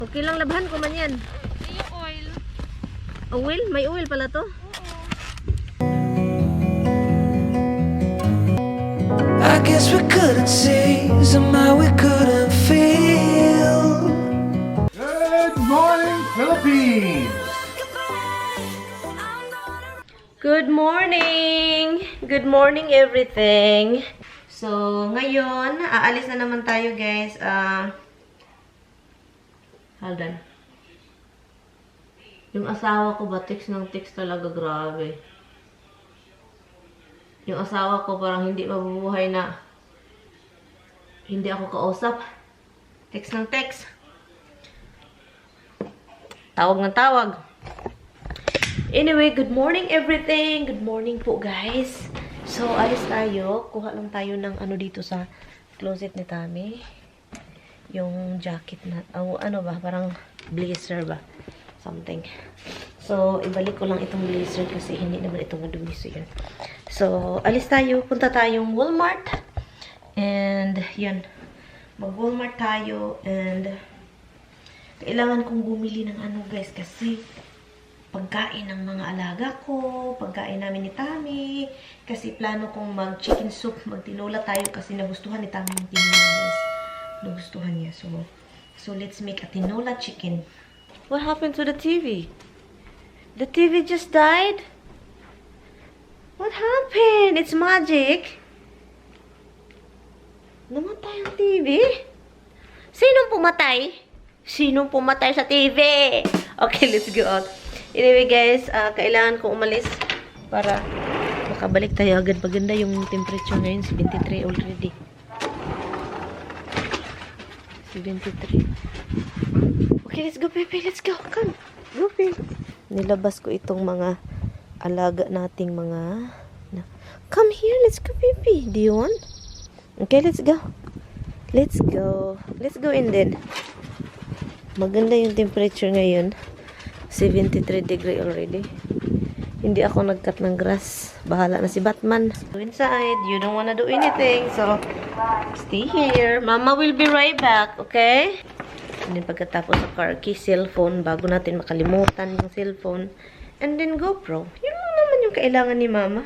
Okay lang, labhan ko man yan. Yung oil. Oil? May oil pala to? I guess we couldn't see, somehow we couldn't feel. Good morning, Philippines! Good morning! Good morning, everything! So, ngayon, aalis na naman tayo, guys. Hold on. Yung asawa ko ba, text ng text talaga, grabe. Yung asawa ko parang hindi mabubuhay na hindi ako kausap. Text ng text. Tawag ng tawag. Anyway, good morning everything. Good morning po guys. So, alis tayo. Kuha lang tayo ng ano dito sa closet ni Tami. Yung jacket na, ano ba? Parang blazer ba? Something. So, ibalik ko lang itong blazer kasi hindi naman ito madumi. So, yun. So, alis tayo. Punta tayong Walmart. And, yun. Mag-Walmart tayo. And, kailangan kong bumili ng ano guys. Kasi, pagkain ng mga alaga ko. Pagkain namin ni Tami. Kasi, plano kong mag-chicken soup. Magtinola tayo kasi nagustuhan ni Tami yung tinola guys. Nagustuhan niya. So, let's make a tinola chicken. What happened to the TV? The TV just died? What happened? It's magic. Namatay ang TV? Sinong pumatay? Sinong pumatay sa TV? Okay, let's go out. Anyway guys, kailangan kong umalis para makabalik tayo agad. Maganda yung temperature ngayon, 73 already. 73. Okay, let's go, Pepe. Let's go. Come. Go, Pepe. Nilabas ko itong mga alaga nating mga... Come here. Let's go, Pepe. Do you want? Okay, let's go. Let's go. Let's go in then. Maganda yung temperature ngayon. 73 degree already. Hindi ako nag-cut ng grass. Bahala na si Batman. Go inside. You don't wanna do anything. So, stay here. Mama will be right back. Okay? And then pagkatapos sa car key, cellphone. Bago natin makalimutan yung cellphone. And then GoPro. Yun lang naman yung kailangan ni Mama.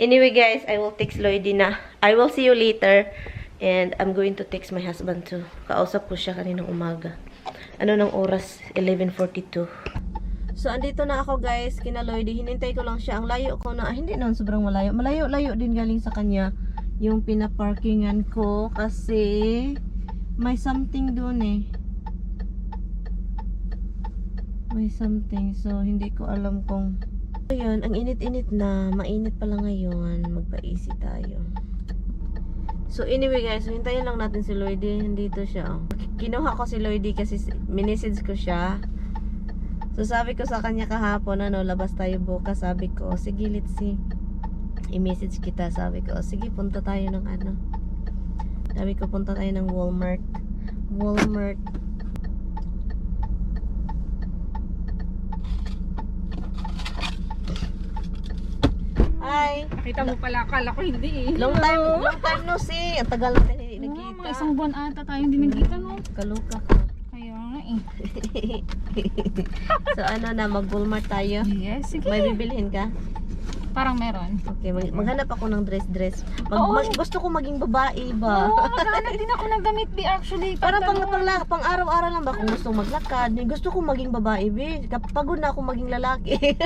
Anyway guys, I will text Lloydie na. I will see you later. And I'm going to text my husband too. Kausap ko siya kaninang umaga. Ano ng oras? 11:42. So, andito na ako guys, kina Lloydie. Hinintay ko lang siya. Ang layo ko na, hindi naman sobrang malayo. Malayo-layo din galing sa kanya yung pinaparkingan ko kasi may something doon eh. May something. So, hindi ko alam kung... Ayun, ang init-init na. Mainit pala ngayon. Magpa-easy tayo. So, anyway guys, so hintayin lang natin si Lloydie. Nandito siya. Oh. Kinuha ko si Lloydie kasi minessage ko siya. So, sabi ko sa kanya kahapon, ano, labas tayo bukas. Sabi ko, sige, let's see. I-message kita. Sabi ko, sige, punta tayo ng ano. Sabi ko, punta tayo ng Walmart. Walmart. Hi! Kita mo pala, akala ko hindi eh. Long time no see. Ang tagal natin hindi nagkita. Mga isang buwan ata tayo hindi nagkita no. Kaluka ko. Kaya nga eh. So, ano na, mag-Walmart tayo. Yes, sige. May bibilhin ka? Parang meron. Okay, maghanap ako ng dress. Oo. Gusto ko maging babae ba? Oo, naghanap din ako ng damit B actually. Para pang araw-araw lang ba kung gusto maglakad. Gusto ko maging babae, be. Pagod na ako maging lalaki.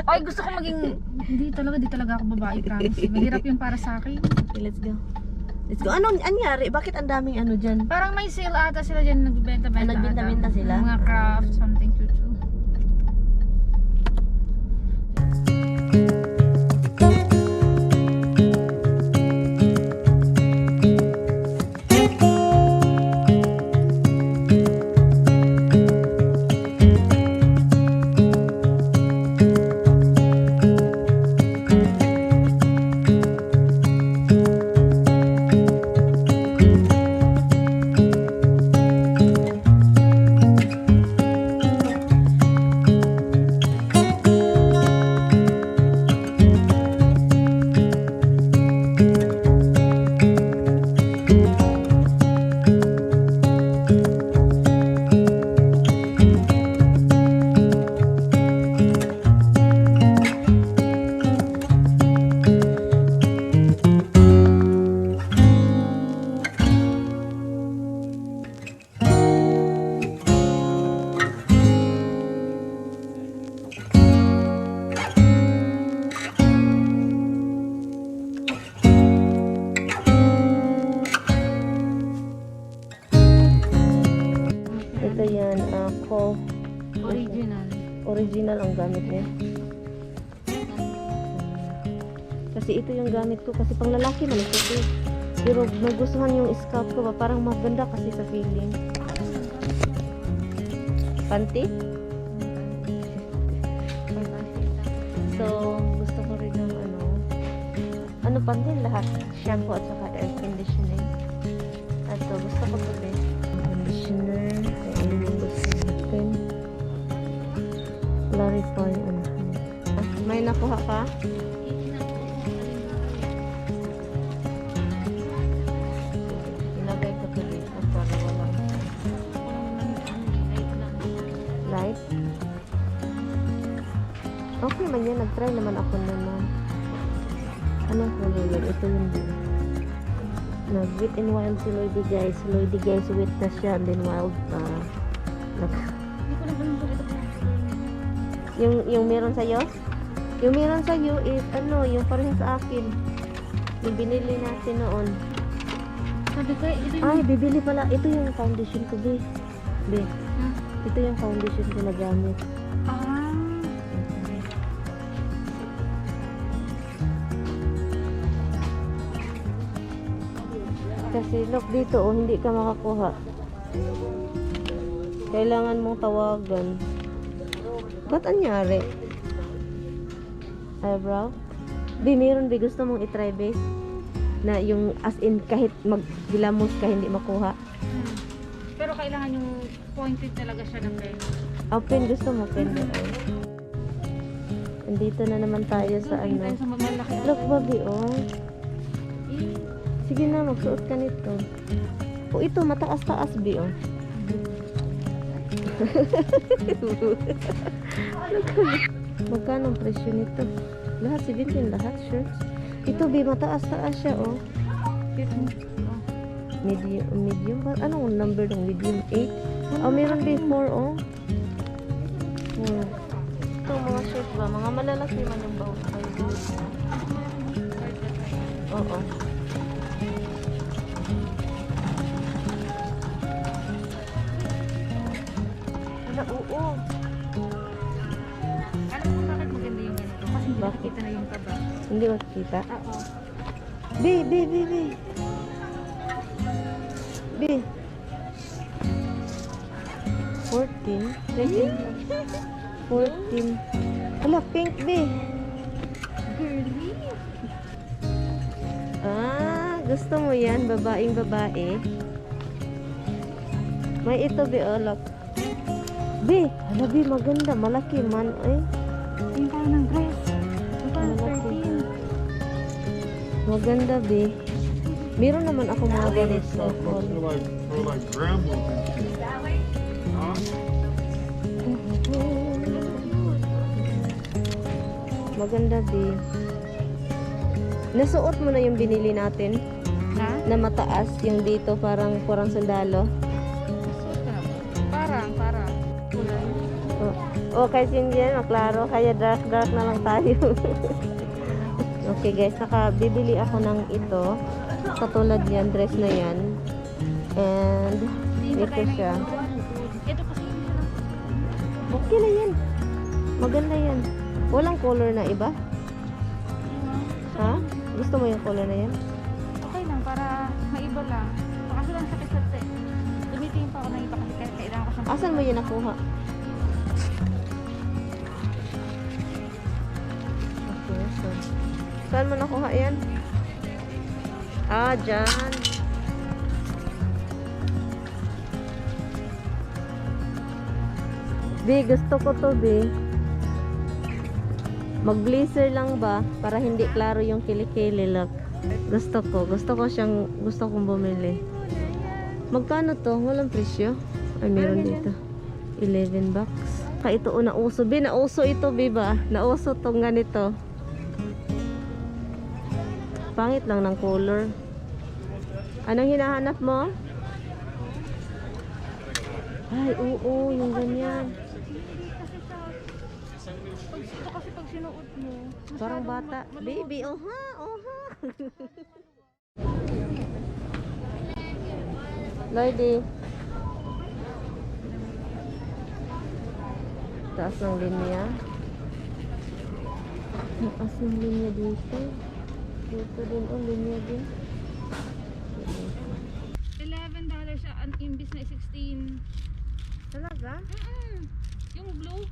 Ay, gusto ko maging... Di talaga ako babae, promise. Mahirap yung para sa akin. Okay, let's go. Let's go. Anong anyari? Bakit ang daming ano dyan? Parang may sale ata sila dyan, nagbibenta-benta Nagbenta-benta ata. sila? Mga craft, something to do. Ito yan, ko. Original. Original ang gamit niya. Kasi ito yung gamit ko. Kasi pang lalaki man ito. Pero nagustuhan yung scalp ko ba? Parang maganda kasi sa feeling. Panty? So, gusto ko rin ng ano panty lahat. Shampoo at saka air conditioning. At to, gusto ko to din. Conditioner. Ayun yung gusto natin. Clarify. May nakuha ka? Ilagay ko to dito para walang light. Okay man yan. Nag-try naman ako naman. Anong color yun? Ito yung blue. Nag-wet and wild si Lloydie guys. Lloydie guys, wet na siya. And then wild pa. Yung meron sa'yo? Yung meron sa'yo is yung parehas sa akin. Yung binili natin noon. Sabi ko, ito yung... Ay, bibili pala. Ito yung foundation ko, Be. Ito yung foundation ko na gamit. Ah. Kasi look dito, hindi ka makakuha. Kailangan mong tawagan. Ba't anyari? Eyebrow? Be, meron Be, gusto mong itry Be? Na yung as in kahit maggilamos ka hindi makuha. Pero kailangan yung pointed talaga siya na pen. Open, gusto mo pen ay. Andito na naman tayo sa Tingin tayo sa mamalaki. Look baby, oh. Sige na, magsuot ka nito. O ito, mataas-taas Be, oh. Magkano ang presyo nito? Lahat, 17 lahat, shirts. Ito Be, mataas-taas siya, oh. Medium ba? Anong number ng medium? 8? Oh, meron Be, 4, oh. Ito, mga shirt ba? Mga malalaki man yung bawat kayo. Oo. Ala, oo. Alam mo bakit maganda yung ganito? Kasi hindi Bakit? nakikita na yung taba. Hindi makikita. Oo. Be. Be. 14. 14. Ala, pink Be. Girly. Gusto mo yan? Babaeng babae. May ito Be, oh, look. Be, hala Be, maganda. Malaki man, eh. Tingin tayo ng dress. Ito, Malaki. 13. Maganda Be. Meron naman ako mga ganito. like brambles and shit. Huh? Maganda Be. Nasuot mo na yung binili natin Na? na mataas yung dito parang sundalo. Suot ka na ba? Parang. Kulay. Kasi yung yan maklaro kaya dark na lang tayo. Okay guys, saka bibili ako ng ito katulad yan, dress na yan, and Hindi ba ito tayo siya. Ito kasi hindi na. Okay na yan, maganda yan. Walang color na iba? Ha? Gusto mo yung color na yan? Okay lang, para maiba lang. Kaso lang sakit sa te. Tumitingin pa ako ng iba kasi kailangan ko siyang... Asan mo yun nakuha? Okay, so saan mo nakuha yan? Dyan. Be, gusto ko to, Be. Mag-blazer lang ba para hindi klaro yung kilikili, look. Gusto kong bumili. Magkano to? Walang presyo. Ay, meron dito. 11 bucks. Ito nauso. Be, nauso ito, Be ba? Nauso tong ganito. Pangit lang ng color. Anong hinahanap mo? Ay, oo, yung ganyan. Ito kasi pag sinuot mo, Parang bata. Baby, oha. Lordy. taas ng linya. Ang taas ng linya dito. Dito din, oh, linya din. $11 siya, imbis na 16. Talaga? Yung blue.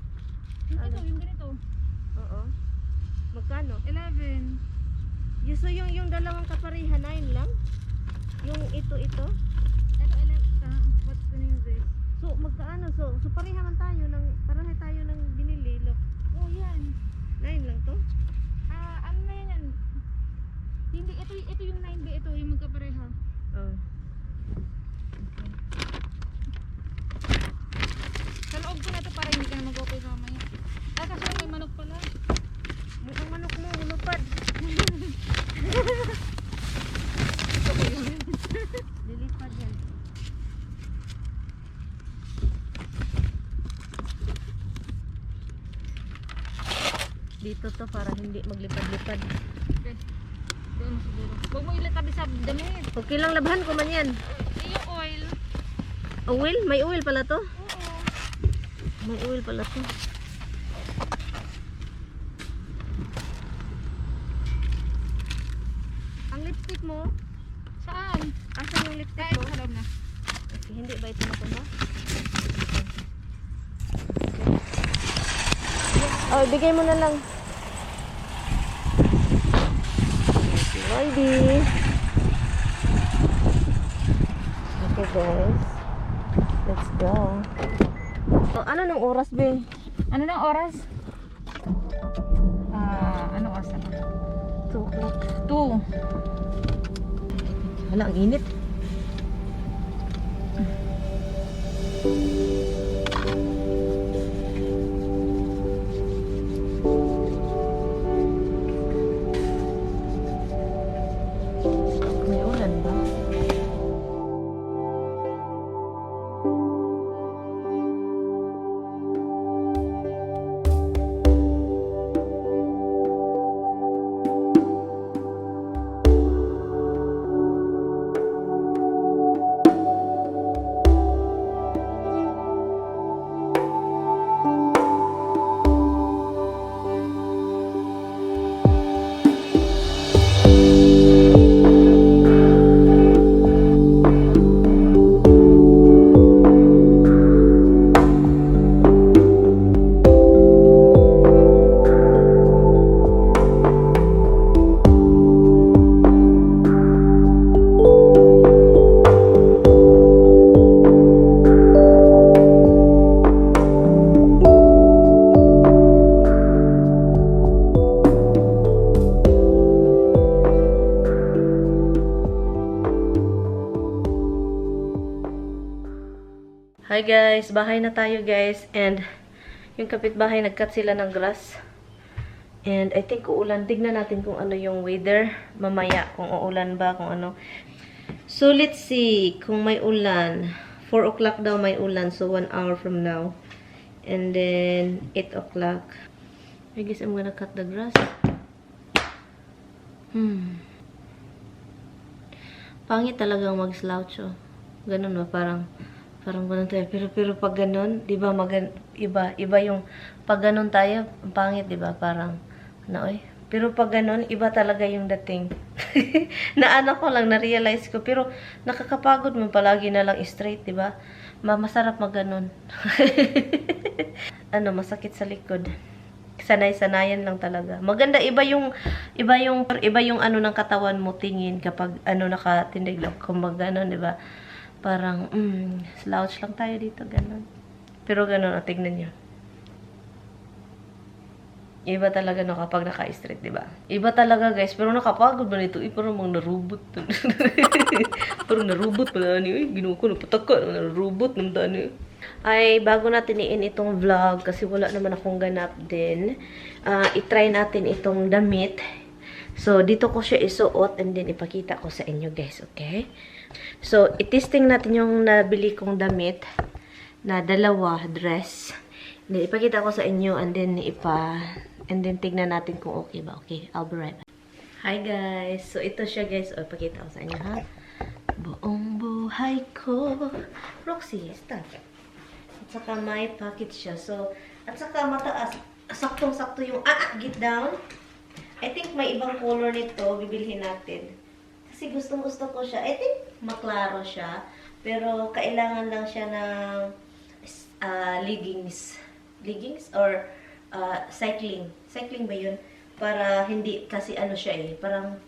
Yung ito, yung ganito. Oo. Magkano? 11. So yung dalawang kaparihan, 9 lang? Yung ito? Ito, 11. What's the name of this? So, magkaano? So pareha man tayo ng, pareha tayo ng binili. Look, Oh, yan. 9 lang to? Ano na yan? Hindi, ito yung 9B. Ito yung magkapareha. Oh. Sa loob ko na ito para hindi ka na mag-open mamaya. Kasi may manok pala. Mukhang manok mo, hulupad. Lilipad yan. Dito to para hindi maglipad-lipad. Okay. Doon mo siguro. Huwag mo ilatabi sa damit. Okay lang, labhan ko man yan. Yung oil. Oil? May oil pala to? Oo. May oil pala to. Ang lipstick mo? Saan? Asan yung lipstick Ay, mo? sa loob na. Okay, hindi ba ito makuha? Oh, bigay mo na lang. Ready. Okay guys. Let's go. Oh, ano nung oras, be? Ano na oras? Anong oras na? 2 o'clock. 2. Wala, ang init. May ulan ba? Hi guys, bahay na tayo guys, and yung kapitbahay nag-cut sila ng grass, and I think uulan. Tignan natin kung ano yung weather mamaya, kung uulan ba, kung ano. So let's see kung may ulan. 4 o'clock daw may ulan, so 1 hour from now, and then 8 o'clock. I guess I'm gonna cut the grass. Pangit talagang mag-slouch, oh. Ganun ba, parang ganun tayo. Pero pag ganun, di ba, iba yung, pag ganun tayo, ang pangit, di ba, parang, oy. Pero pag ganun, iba talaga yung dating. Naano ko lang, na-realize ko, pero nakakapagod mo palagi na lang straight, di ba? Masarap mag ganun. Masakit sa likod. Sanay-sanayan lang talaga. Maganda, iba yung ano ng katawan mo tingin kapag nakatindig lang, kung ganun, di ba? Parang, slouch lang tayo dito, ganun. Pero ganun, tignan nyo. Iba talaga no kapag naka-straight, diba? Iba talaga, guys. Pero nakapagod ba nito? Parang mga narubot. Parang narubot pa na niyo. Ginuko, napataka. Narubot naman tayo niyo. Ay, bago natin i-in itong vlog, kasi wala naman akong ganap din, i-try natin itong damit. So, dito ko siya isuot and then ipakita ko sa inyo, guys, okay? So, itesting natin yung nabili kong damit na dalawa dress. And then, ipakita ko sa inyo and then tignan natin kung okay ba. Okay, I'll be right back. Hi guys! So, ito siya guys. O, ipakita ko sa inyo, ha? Buong buhay ko. Roxy, stop. saka may pocket siya. So, at saka mataas. Saktong-sakto yung get down. I think may ibang color nito. Bibilhin natin. Kasi gustong-gusto ko siya. I think maklaro siya. Pero kailangan lang siya ng leggings. Leggings or cycling. Cycling ba yun? Para hindi, kasi ano siya eh. Parang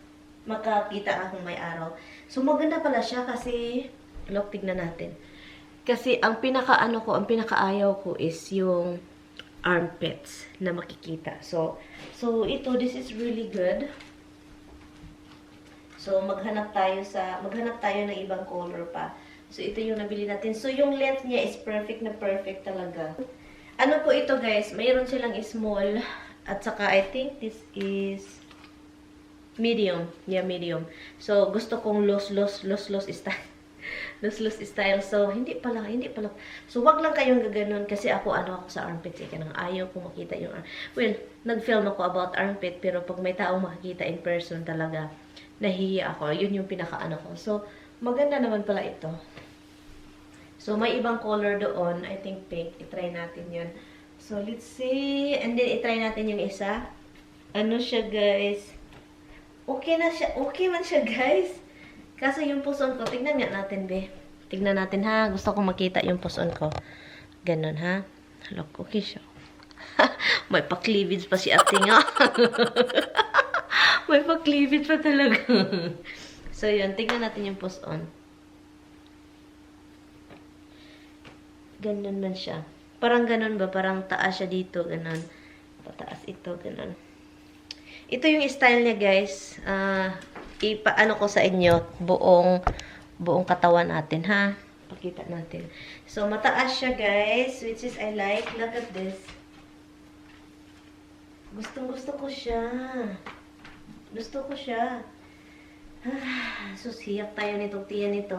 makakita ka kung may araw. So, maganda pala siya kasi, look, tignan natin. Kasi, ang ang pinakaayaw ko is yung armpits na makikita. So ito, this is really good. So, maghanap tayo ng ibang color pa. So, ito yung nabili natin. So, yung length niya is perfect na perfect talaga. Ano po ito, guys? Mayroon silang small. At saka, I think this is medium. Yeah, medium. So, gusto kong loose style. Loose style. So, hindi pala. So, wag lang kayong gaganon kasi ako sa armpits. Kanang ayaw ko makita yung well, nag-film ako about armpit, pero pag may taong makikita in person talaga, nahihiya ako. Yun yung ko. So, maganda naman pala ito. So, may ibang color doon. I think pink. I-try natin yun. So, let's see. And then, i-try natin yung isa. Ano siya, guys? Okay na siya. Okay man siya, guys. Kasi yung puson ko, tignan nga natin, be. Tignan natin, ha. Gusto kong makita yung puson ko. Ganon, ha. Look, okay siya. May pa-cleavage pa si ate nga. May pa-cleavage pa talaga. So, yun. Tignan natin yung puson. Ganon man siya. Parang ganon ba? Parang taas siya dito, ganon. Pataas ito, ganon. Ito yung style niya, guys. Ipaano ko sa inyo, buong katawan natin, ha? Pakita natin. So, mataas siya, guys. Which is, I like. Look at this. Gustong-gusto ko siya. Gusto ko siya. Siyak tayo nitong tiyan nito.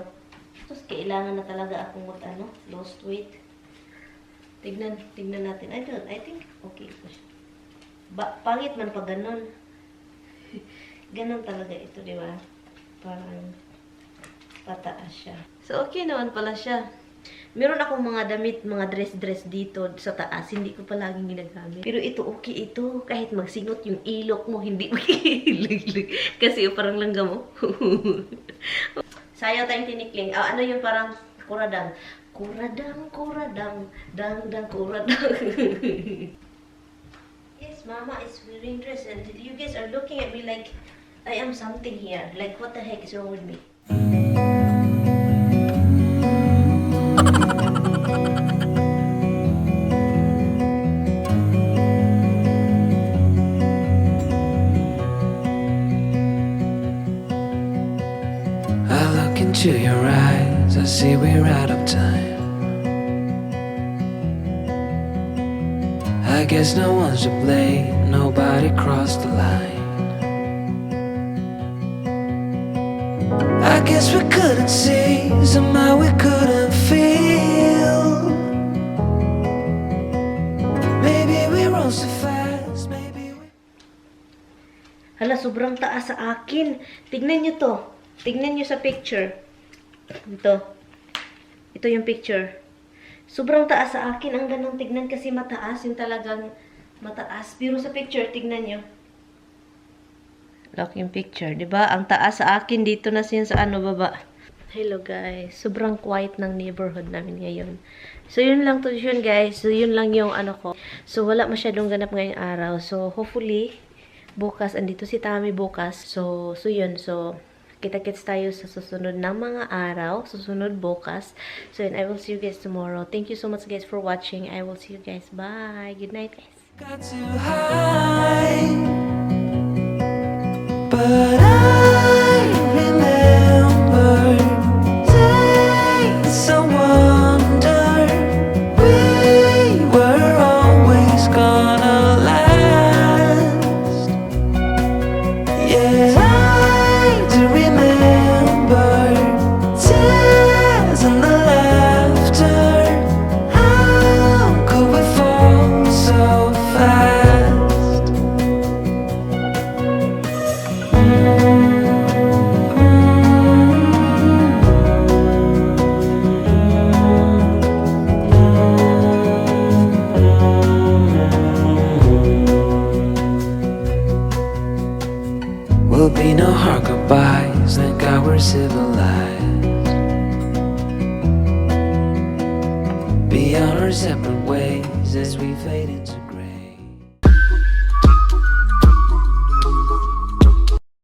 Tapos, kailangan na talaga akong lost weight. Tignan natin. I think, okay po siya. Pangit man pag ganon. Ganon talaga ito, di ba? Parang pataas siya. So, okay naman pala siya. Meron akong mga damit, mga dress dito sa taas. Hindi ko palaging ginagamit. Pero ito, okay ito. Kahit magsingot yung ilok mo, hindi makikilig. Kasi parang langga mo. Sayaw tayong tinikling. Ano yung parang kuradang. Kuradang. Dang, kuradang. Yes, Mama is wearing dress. And you guys are looking at me like I am something here. Like, what the heck is wrong with me? I look into your eyes, I see we're out of time. I guess no one's to blame, nobody crossed the line. I guess we couldn't see, somehow we couldn't feel. Maybe we rose too fast, maybe we... Hala, sobrang taas sa akin. Tignan nyo to. Tignan nyo sa picture. Ito. Ito yung picture. Sobrang taas sa akin. Ang ganang tignan kasi mataas. Yung talagang mataas. Pero sa picture, tignan nyo. Look yung picture. Diba? Ang taas sa akin. Dito na siya sa baba. Hello guys. Sobrang quiet ng neighborhood namin ngayon. So yun lang to yun guys. So yun lang yung ko. So wala masyadong ganap ngayong araw. So hopefully, bukas. Andito si Tami bukas. So yun. So kita-kits tayo sa susunod na mga araw. Susunod bukas. So and I will see you guys tomorrow. Thank you so much guys for watching. I will see you guys. Bye. Good night guys. Got too high, but I remember days I wonder we were always gonna last. Yeah, I do remember tears and the laughter. How could we fall so fast? girls thank God we're civilized. Beyond our separate ways as we fade into